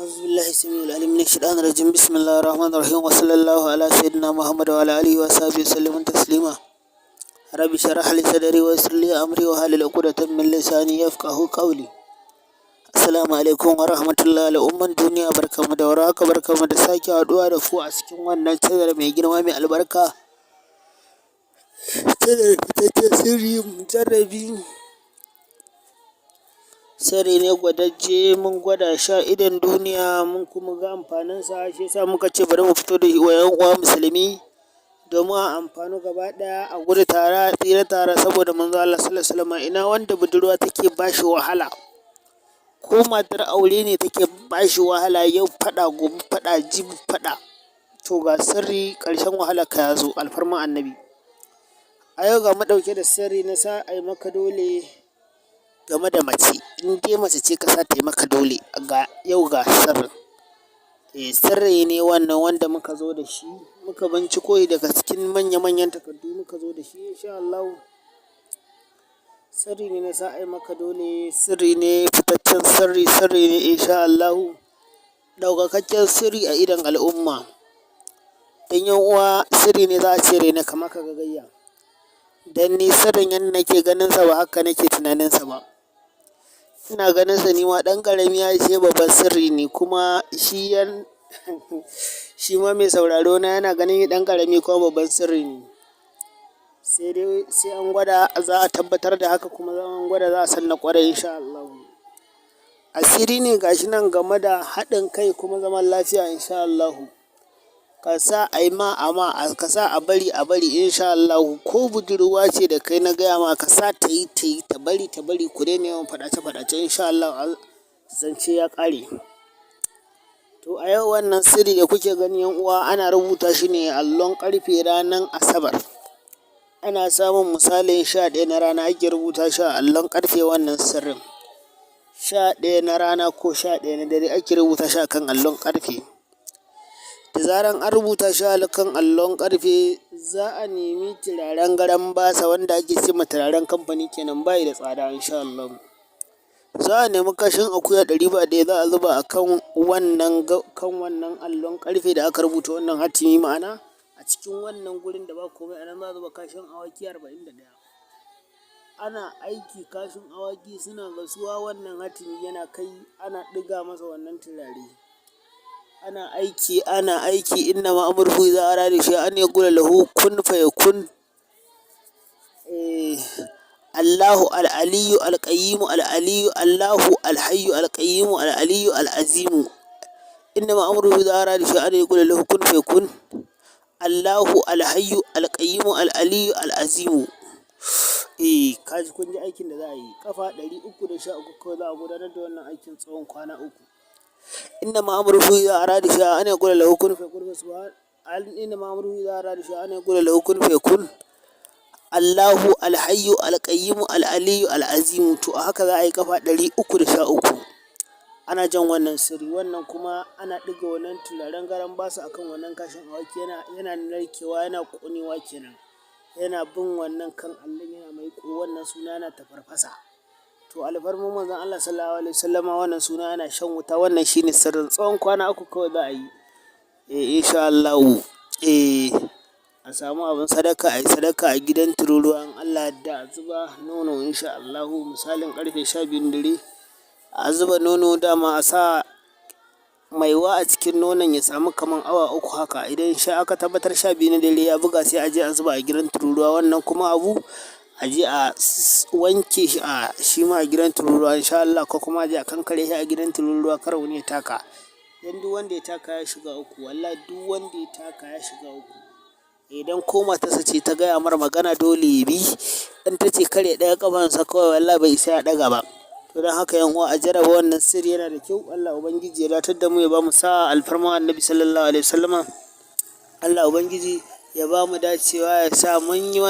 أعوذ بالله السميع العليم من الشيطان الرجيم. بسم الله الرحمن الرحيم، وصلى الله على سيدنا محمد وعلى آله وصحبه وسلم تسليما. رب اشرح لي صدري ويسر لي أمري واحلل عقدة من لساني يفقهوا قولي. Assalamu alaikum wa rahmatullahi. Al'umman duniya, barkanmu da warhaka, barkanmu da sake haɗuwa da ku a cikin wannan channel mai girma, mai albarka, channel Fitaccen Sirri Mujarrabi. Sirri ne gwadajje, mun gwada shi a idon duniya, mun kuma ga amfaninsa. Shi yasa muka ce bari mu fito da shi wa 'yan uwa Musulmi domin a amfanu gaba ɗaya, a gudu tare a tsira tare, saboda Manzon Allah sallallahu alaihi wasallam. Ina wanda budurwa take ba shi wahala, ko matar aure ne take ba shi wahala, yau faɗa, gobe faɗa, jibi faɗa, to ga sirri, ƙarshen wahalar ka ya zo, alfarman Annabi. A yau ga mu ɗauke da sirri na sa ai maka dole game da mace. In dai mace ce ka sa ta yi maka dole, ga yau ga sirrin. Eh, sirri ne wannan wanda muka zo da shi, muka binciko shi daga cikin manya manyan takardu muka zo da shi, insha Allahu. Sirri ne na sa ai maka dole, sirri ne fitaccen sirri, sirri ne insha Allahu ɗaukakakken sirri a idon al'umma. Dan 'yan uwa, sirri ne za a ce raina kama ka ga gayya. Dan ni sirrin yanda nake ganinsa ba haka nake tunaninsa ba. Ina ganinsa ni ma ɗan ƙarami, ashe babban sirri ne. Kuma shi yan shi ma mai sauraro na yana ganin ɗan ƙarami kuma babban sirri ne. Sai dai sai an gwada za a tabbatar da haka, kuma an gwada za a san na ƙwarai, insha Allahu. Asiri ne gashi nan game da haɗin kai kuma zaman lafiya, insha Allahu. Ka sa a yi ma a ma, ka sa a bari a bari, insha Allahu. Ko budurwa ce da kai, na gaya ma, ka sa ta yi ta yi, ta bari ta bari, ku daina yawan faɗace faɗace, insha Allahu zance ya ƙare. To, a yau wannan sirri da kuke gani, 'yan uwa, ana rubuta shi ne a allon ƙarfe ranar Asabar. Ana samun misalin 11 na rana ake rubuta shi a allon ƙarfe wannan sirrin. 11 na rana ko 11 na dare ake rubuta shi a kan allon ƙarfe. Da zaran an rubuta shi a kan allon ƙarfe, za a nemi turaren garabasa wanda ake ce ma turaren kamfani kenan, bayi da tsada, insha Allahu. Za a nemi kashin akuya 100 ba ɗaya, za a zuba a kan wannan allon ƙarfe da aka rubuta wannan hatimi, ma'ana a cikin wannan gurin da ba komai, a nan za a zuba kashin awaki 41. Ana aiki, kashin awaki suna gasuwa, wannan hatimi yana kai, ana ɗiga masa wannan turare. Ana aiki, ana aiki, innama amruhu iza arada shay'an an yaqula lahu kun fayakun. Eh, Allahu al-Aliyyu al-Qayyumu al-Aliyyu, Allahu al-Hayyu al-Qayyumu al-Aliyyu al-Azimu. Innama amruhu iza arada shay'an an yaqula lahu kun fayakun. Allahu al-Hayyu al-Qayyumu al-Aliyyu al-Azimu. Eh, kaji, kun ji aikin da za a yi. Ƙafa 313 kawai za a gudanar da wannan aikin tsawon kwana 3. Innama amruhu iza arada shay'an an yaqula lahu kun fayakun. Innama amruhu iza arada shay'an an yaqula lahu kun fayakun. Allahu al-Hayyu al-Qayyumu al-Aliyyu al-Azimu. To, a haka za a yi ƙafa 313. Ana jan wannan sirri, wannan kuma ana ɗiga wannan turaren garabasa a kan wannan kashin awaki, yana narkewa, yana ƙonewa kenan. Yana bin wannan kan allon, yana maiƙo, wannan suna yana tafarfasa. To, alfarman Manzon Allah sallallahu alaihi wasallama, wannan suna yana shan wuta. Wannan shine sirrin, tsawon kwana 3 kawai za a yi. Eh, insha Allahu. Eh, a samu abin sadaka, a yi sadaka a gidan tururuwa in Allah ya yadda, a zuba nono, insha Allahu, misalin ƙarfe 12 dare. A zuba nono, dama a sa maiwa a cikin nonon ya samu kaman awa 3 haka. Idan sha aka tabbatar 12 na dare ya buga, sai a je a zuba a gidan tururuwa. Wannan kuma abu a je a wanke shi a shi ma a gidan tururuwa, insha Allah, ko kuma a je a kankare shi a gidan tururuwa, kar wani ya taka. Dan duk wanda ya taka ya shiga uku. Wallahi duk wanda ya taka ya shiga uku. Idan ko matarsa ce ta gaya mar magana, dole ya bi. In ta ce kar ya ɗaga ƙafansa kawai, wallahi bai isa ya ɗaga ba. To, don haka, 'yan uwa, a jarraba wannan sirri, yana da kyau. Allah Ubangiji ya datar da mu, ya bamu sa'a, alfarman Annabi sallallahu alaihi wasallama. Allah Ubangiji ya bamu dacewa, ya sa mun yi.